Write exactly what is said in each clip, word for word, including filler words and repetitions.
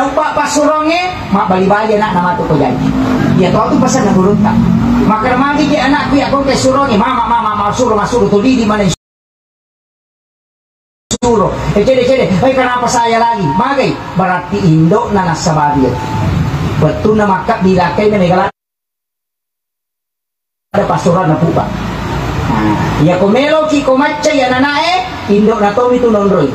Uppa passurongnge, mabbali-bali ana'na matu ko jaji. Iya to tu pasanna gurutta. Makkeda magi je anakku iya ko ke surongnge, mama, mama, mama, suro, masuro, tuli di mana suro. Eh, cede, cede. Eh, kenapa saya lagi? Magai, berarti indokna nassababi. Wettunna makkabbi lakkainna mega ada passuranna pupa. Nah, iya ko meloki ko macca iya nanae, indokna tomi tu nonroi.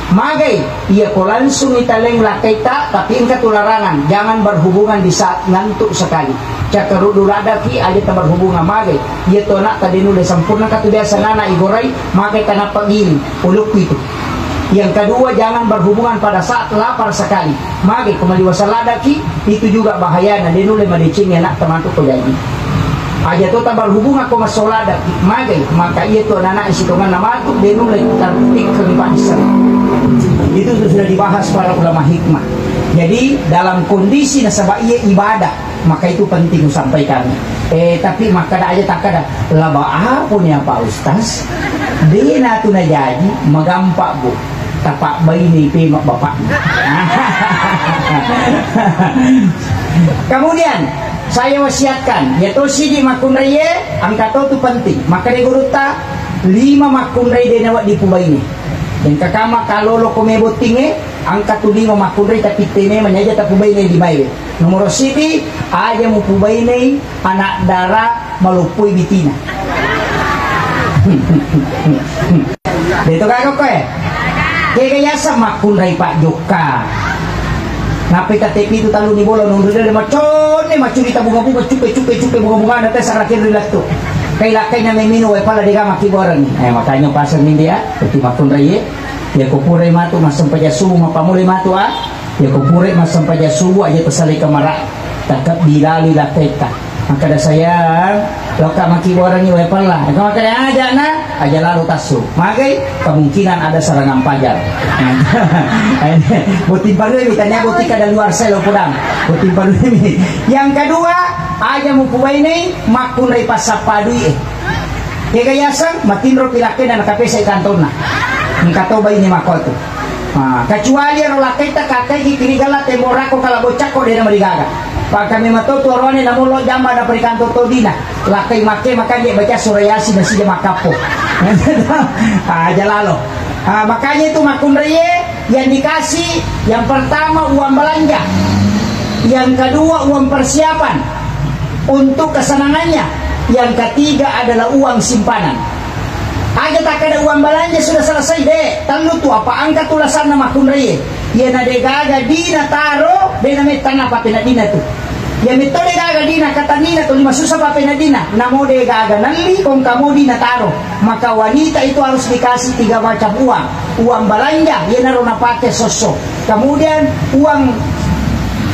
Magai, iya ko langsung italeng lakkaita, tapi engka tu larangan, jangan berhubungan di saat ngantuk sekali. Cakkaruddu ladaki aja ta berhubungan magai. Iya tu anakta de nulle sempurna ka tu biasa nana igorai, magai tanappa giling, ulukku itu. Yang kedua, jangan berhubungan pada saat lapar sekali. Magai ko maliwasa ladaki, itu juga bahayana, de nulle madecengi anakta matu ko jaji. Aja to ta berhubungan ko masso ladaki, magai, maka iya tu anak-anak sitonganna matu, de nulle tartikkeng paisseng. Itu tu sudah dibahas para ulama hikmah. Jadi, dalam kondisi nasaba iya ibadah, maka itu penting kusampaikan. Eh, tapi makkada aja takkada, laba apa nih apa Ustaz? De natu najaji, magampa, Bu. Tapabbainei pema bapakna. Kemudian, saya wasiatkan, ya to sidi makkunraie, engka to tu penting. Makkada gurutta, lima makkunrai de nawedding pubaine. Engka kama kalolo ko me bottingnge, engka tu lima makkunrai tapi tene manyaja tapubaine limae. Nomoro sidi, aja mupubainei anak dara maloppoi bitina. Deto gaga koe. Kega yaseng makkunrai Pak Jokka. Nappi K T P itu tallu ni bola nonroi de maconne macurita bunga-bunga cupe-cupe cupe bunga-bunga na tesa rakin rilattu. Kai lakkai na memino wae pala dega makkiboreng. Eh, makanya paseng ni dia, peti makkunrai ye. Ya ko purai matu massempajang subuh mappamulai matu a. Iya ko pura massempajang subuh aja tasalai kamara, takkabbi lalui lakkaita. Makkada sayang, lokka makkiborangi wae pella. Engka makkada aja na, aja lalo tassu. Magai kemungkinan ada serangan pajar. Botting parue mi tanya botting kada luar selo podang. Botting parue mi. Yang kedua, aja mupubainei makkunrai passappa dui e. Kega yaseng matinro pi lakkaina nakapesai kantonna. Engka to baine makkotu. Ah, kecuali ero lakkaita kakkaiki kiri gala tembok rakko kala boccakko dena marigaga. Pakka memang to tuaroane namollo jamba na perikanto to dina. Lakkai makke makanje baca surah Yasin nasija makkappo. Ah, aja lalo. Ah, makanya itu makkunraie yang dikasih yang pertama uang belanja. Yang kedua uang persiapan untuk kesenangannya. Yang ketiga adalah uang simpanan. Aja takkada uang belanja sudah selesai, de. Tellu tu apa engka tu lasanna makkunraie. Iya na de gaga dina taro, de na metta na papena dina tu. Iya metto de gaga dina katannina tu lima susah papena dina. Namo de gaga nelli kongka mo dina taro. Maka wanita itu harus dikasih tiga macam uang. Uang belanja, iyanaro napake sosso. Kemudian uang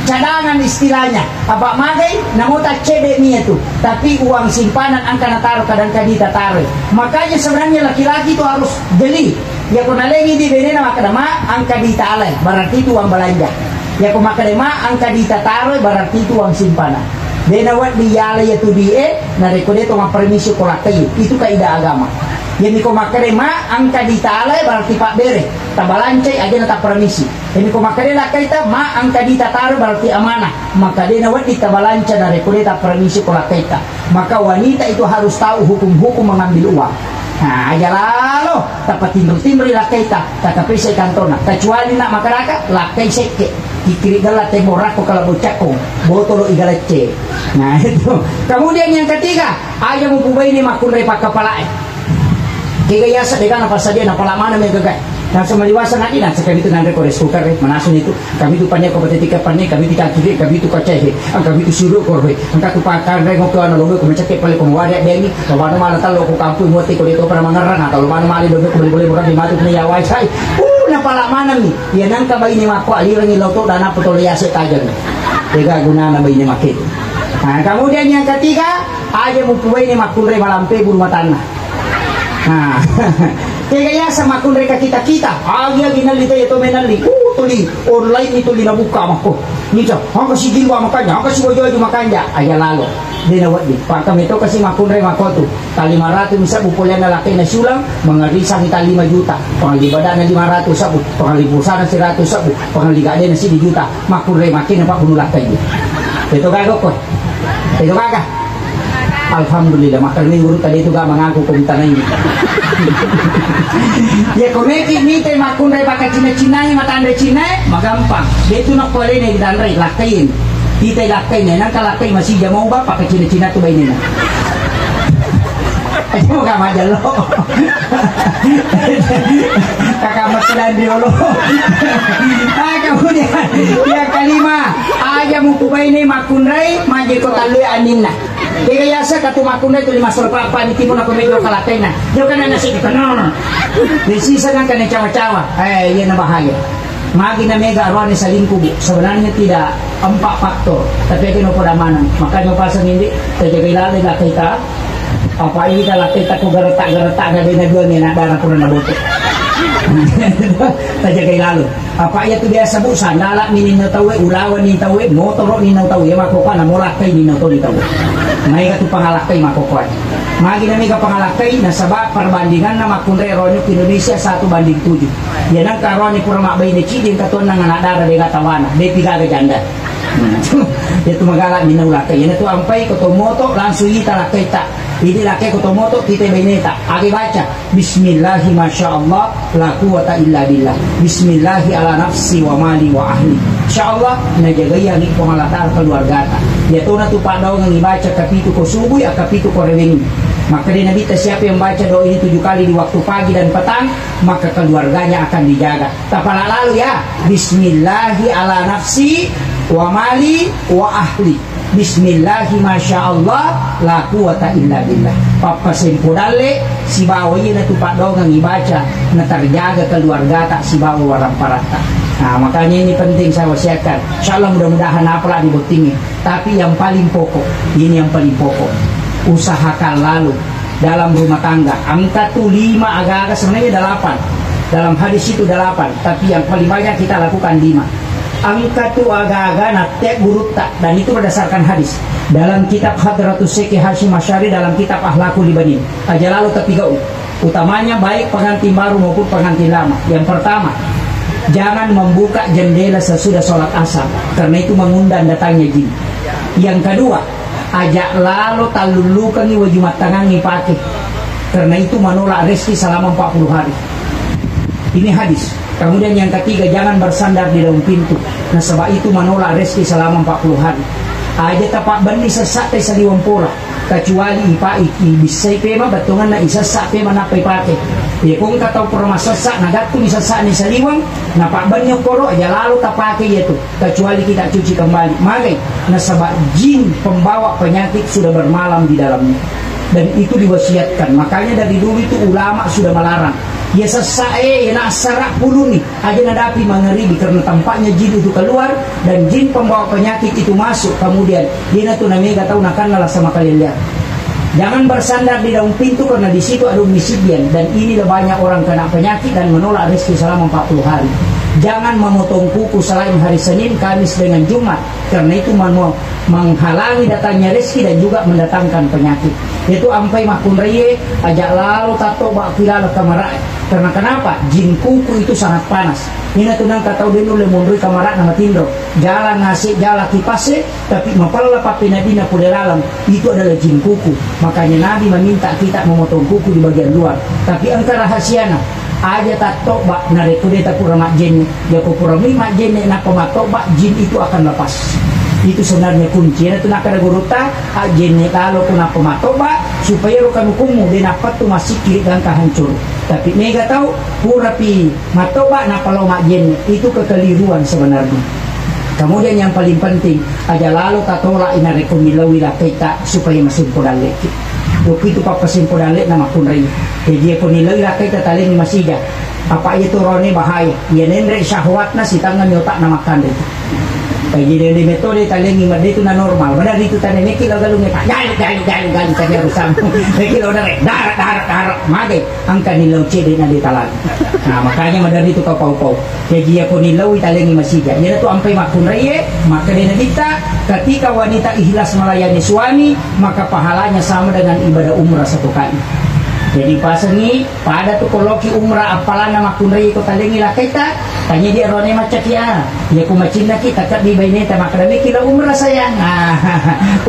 cadangan istilahnya. Apa magai, namo taccede mi itu. Tapi uang simpanan engka nataro kadang kadi tataro. Makanya sebenarnya laki-laki itu harus jeli. Ya ko nalengi di benena makkada ma engka ditalai, berarti itu uang belanja. Ya ko makkada ma engka ditataro, berarti itu uang simpanan. Dena wedding yala ya tu di e, narekko de to mappermisi ko lakkai, itu kaidah agama. Jadi ko makkada ma engka ditalai, berarti pabbere, tabalancai aja na tappermisi. Jadi ko makkada lakkaita ma engka ditataro berarti amanah, maka dena wedding tabalanca narekko de tappermisi ko lakkaita. Maka wanita itu harus tahu hukum-hukum mengambil uang. Nah, aja lalo tapatinro-tinroi lakkaita, takapesai kantona. Kecuali nak makaraka lakkai sekke, kikiri gella tembok rakko kala boccakko, botolo igalecce. Nah, itu. Kemudian yang ketiga, aja mupubaine makkunrai pakkapalae. Kega yasa dega na passadia na pala mana me gagai. Nasa maliwasa nadi nasa kami tu nandre ko rice cooker e, manasu ni tu. Kami tu panya ko bate tika panne, kami tika kiri, kami tu kacehe, ang kami tu suru ko rohe. Angka tu pakan re ngoko ana lobe ko mencake pale ko mawade deni. Ko manu mala talo ko kampung mote ko de to pernah mangerang atau manu mali dobe ko beli-beli murah di matu punya yawai sai. Uh, na pala mana mi. Ya nangka baine mako alirangi lauto dana potolo yase tajang. Kega gunana baine make. Nah, kemudian yang ketiga, aja mupubaine makkunrai malampe bulu matanna. Nah, kega yasa makkunrai ka kita-kita. Agi-agi nalli te to menalli. Uh, Tuli online ni tuli nabuka makko. Nica, angka si jilbab makanja, angka si waju-waju makanja. Aja lalo. De' nawedding. Pangka meto kasi makkunrai makko tu. Talima ratu misabbu poleanna lakkaina siulang, mangarisangi ta lima juta. Pangalli badana lima ratu sabbu, pangalli pulsana siratu sabbu, pangalli gadena siddi juta. Makkunrai makkena pabbunu lakkai. Itu gaga ko. Itu gaga. Alhamdulillah, makkeda mi guru tadi itu gak mengaku ko mitanai. Ya, ko meki mite makkunrai pakacina-cinai, matanre cinai, magampang. De' tu nakko alena ditanrai, lakkain. Kita lakkain, nangka lakkai masih jamau ba pakacina-cina tu bainena. Aja mau gak majallo. Kakak makkeda diolo. Ah, kemudian yang kelima, aja muku baine makkunrai, maje ko tallue aninna. Kega yasa katu makkunrai tuli masolo papa ni timu nako mejo kalatenna. Jokana nasi kena. Di sisa nangka ne cawa-cawa. Eh, iya na bahaya. Magi na mega arwane salingkuh, Bu. Sebenarnya tidak empat faktor, tapi aja no pada maneng. Makanya pasang ini, tajagai laleng lakkaita. Apa ini kalau kita ko geretak-geretak, gak ada dua nih, nak darah kurang botok. Tajagai lalu. Apa iya tu biasa, Bu, sandala ni ninno tauwe, ulawa ni tauwe, motoro ni ninno tauwe, mako kana molakkai ni ninno toli tauwe. Maega tu pangalakkai mako kuat. Magi na mega pangalakkai, nasaba perbandinganna makkunrai ronyok Indonesia satu banding tujuh. Ya nangka roni pura mabbaine cidi, engka tonna anak dara de' gaga tawana, de' pi gaga janda. Hmm. Itu magala minna ulakkai. Iya tu ampai ko to moto langsung ita lakkaita. Ini lakkai ko to moto kita baineta. Agi baca. Bismillahi masya Allah, la quwata illa billah. Bismillahi ala nafsi wa mali wa ahli. Insya Allah, najagaiangi Puang Allah Ta'ala keluargata. Ya tona tu paddaungengi baca kapitu ko subui, akapitu ko rewengi. Maka dia Nabi ta siapa yang baca doa ini tujuh kali di waktu pagi dan petang, maka keluarganya akan dijaga. Tapala lalu ya. Bismillahi ala nafsi wa mali wa ahli. Bismillahi masya Allah, la quwata illa billah. Pappasempo dalle sibawa iya natu paddoangeng ibaca, na terjaga keluargata sibawa waramparatta. Nah, makanya ini penting saya wasiatkan. Insya Allah mudah-mudahan apalah dibottingi. Tapi yang paling pokok, ini yang paling pokok. Usahakan lalu dalam rumah tangga. Engka tu lima aga-aga, sebenarnya delapan. Dalam hadis itu delapan, tapi yang paling banyak kita lakukan lima. Engka tu aga-aga natte gurutta, dan itu berdasarkan hadis. Dalam kitab Hadratus Syekh Hasyim Asy'ari, dalam kitab Akhlaqul Ibanin. Aja lalu tapi gau. Utamanya baik pengantin baru maupun pengantin lama. Yang pertama, jangan membuka jendela sesudah sholat asar, karena itu mengundang datangnya jin. Yang kedua, aja lalo tallullukengi waju mattangangngi pake, karena itu menolak rezeki selama empat puluh hari. Ini hadis. Kemudian yang ketiga, jangan bersandar di daun pintu, nasaba itu menolak rezeki selama empat puluh hari. Aja tapabbenni sessa te saliweng pora. Kecuali ipa-, i-, ibissai pema bettuanganna, isessa pema nappa ipake. Iya ko engka tau pura massessa, nagattuni sessani saliweng, napabbenni okkoro, aja lalo tapake iyatu, kecuali kita cuci kembali. Magai? Nasaba jin pembawa penyakit sudah bermalam di dalamnya. Dan itu diwasiatkan. Makanya dari dulu itu ulama sudah melarang. Iya sessa e, iya nassara, puluni. Aja nadapi mangaribi, karena tampaknya jin itu keluar dan jin pembawa penyakit itu masuk. Kemudian, iyanatu namega tau nakanna lasa makalelleang. Jangan bersandar di daun pintu karena di situ ada Umi Sibian, dan inilah banyak orang kena penyakit dan menolak rezeki selama empat puluh hari. Jangan memotong kuku selain hari Senin, Kamis dengan Jumat, karena itu mano-, menghalangi datangnya rezeki dan juga mendatangkan penyakit. Itu ampai makkunraie, aja lalo tattoba ku laleng kamarae. Karena kenapa? Jin kuku itu sangat panas. Ina tu nangka tau de nulle monroi kamarana matinro. Jala ngase, jala kipase, tapi mapella pappenadina pole laleng. Itu adalah jin kuku. Makanya Nabi meminta kita memotong kuku di bagian luar. Tapi engka rahasiana. Aja tattoba narekko de tapura majjenne. Joko pura mi majjenne nappa mattoba, jin itu akan lepas. Itu sebenarnya kunci. Ina tu nakkeda gurutta, ajjenne lalo ko nappa mattoba, supaya ro kanukummu de nappa tu massikkiri gangka hancur. Tapi mega tau purapi mattoba nappa lao majjenne, itu kekeliruan sebenarnya. Kemudian yang paling penting, aja lalo tatolak inarekko milauwi lakkaita supaya masempo dalleki. Waktu itu pappasempo dallekna makkunrai. Jadi ko nilauwi lakkaita taleni masija. Apa itu rone bahaya. Iya nenre syahwatna, sitangngani otakna makkanre. Jadi, de metode talengi madde tu na normal. Benar itu tane meki lo galung, Pak. Galu, galu, galu, galu, tadi harus sama. Meki lo dare, dara, dara, dara. Mage, angka ni lo cede na de talang. Nah, makanya madar itu kau pau-pau. Jadi, ya ko ni lo talengi masija. Jadi tu ampai makunraie, maka de nabitta, ketika wanita ikhlas melayani suami, maka pahalanya sama dengan ibadah umrah satu kali. Jadi, pasengi, pada tu koloki umrah appalanna makkunrai ko talengi lakkaita, tanya dia rone macaki a. Ya ku macinnaki takabbi baineta, makkadamiki la umrah sayang. Ah,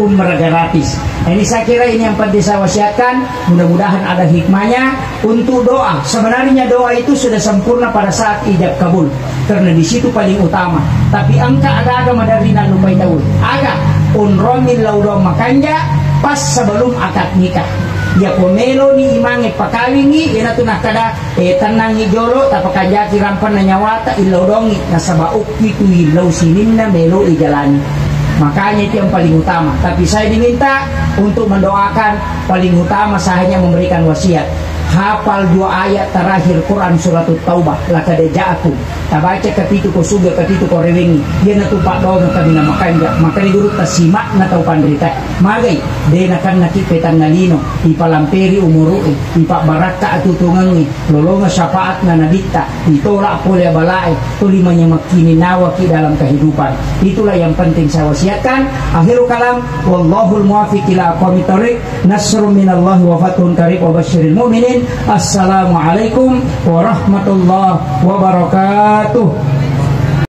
umrah gratis. Ini saya kira ini yang penting saya wasiatkan. Mudah-mudahan ada hikmahnya untuk doa. Sebenarnya doa itu sudah sempurna pada saat ijab kabul. Karena di situ paling utama. Tapi engka aga-aga maderri nallupai tau. Aga, onromi lao doang makanja pas sebelum akad nikah. Ya ko meloni imange pakawingi, iyanatu nakkada, eh, tennangi jolo, tapakanjaki rampenna nyawata, illau dongi, nasaba okki tu illau sininna melo ijalani. Makanya itu yang paling utama. Tapi saya diminta untuk mendoakan, paling utama saya hanya memberikan wasiat. Hafal dua ayat terakhir Quran surat Taubah, laqad ja'akum. Tabaca kapitu ko suga, kapitu ko rewengi. Iyanatu paddoangeng kaminang makanja. Maka di gurutta simakna tau panrita. Magai, de nakennaki petanna lino, ipalamperi umuru'e, ipabbarakka atutungengnge, lolongeng syafaatna nabitta, itolak pole abalae, tuli manyamekkininawaki dalam kehidupan. Itulah yang penting saya wasiatkan. Akhirul kalam, wallahul muwaffiq ila aqwamit thariq. Nasrun minallahi wa fathun qarib wa basyiril mu'minin. Assalamualaikum warahmatullahi wabarakatuh.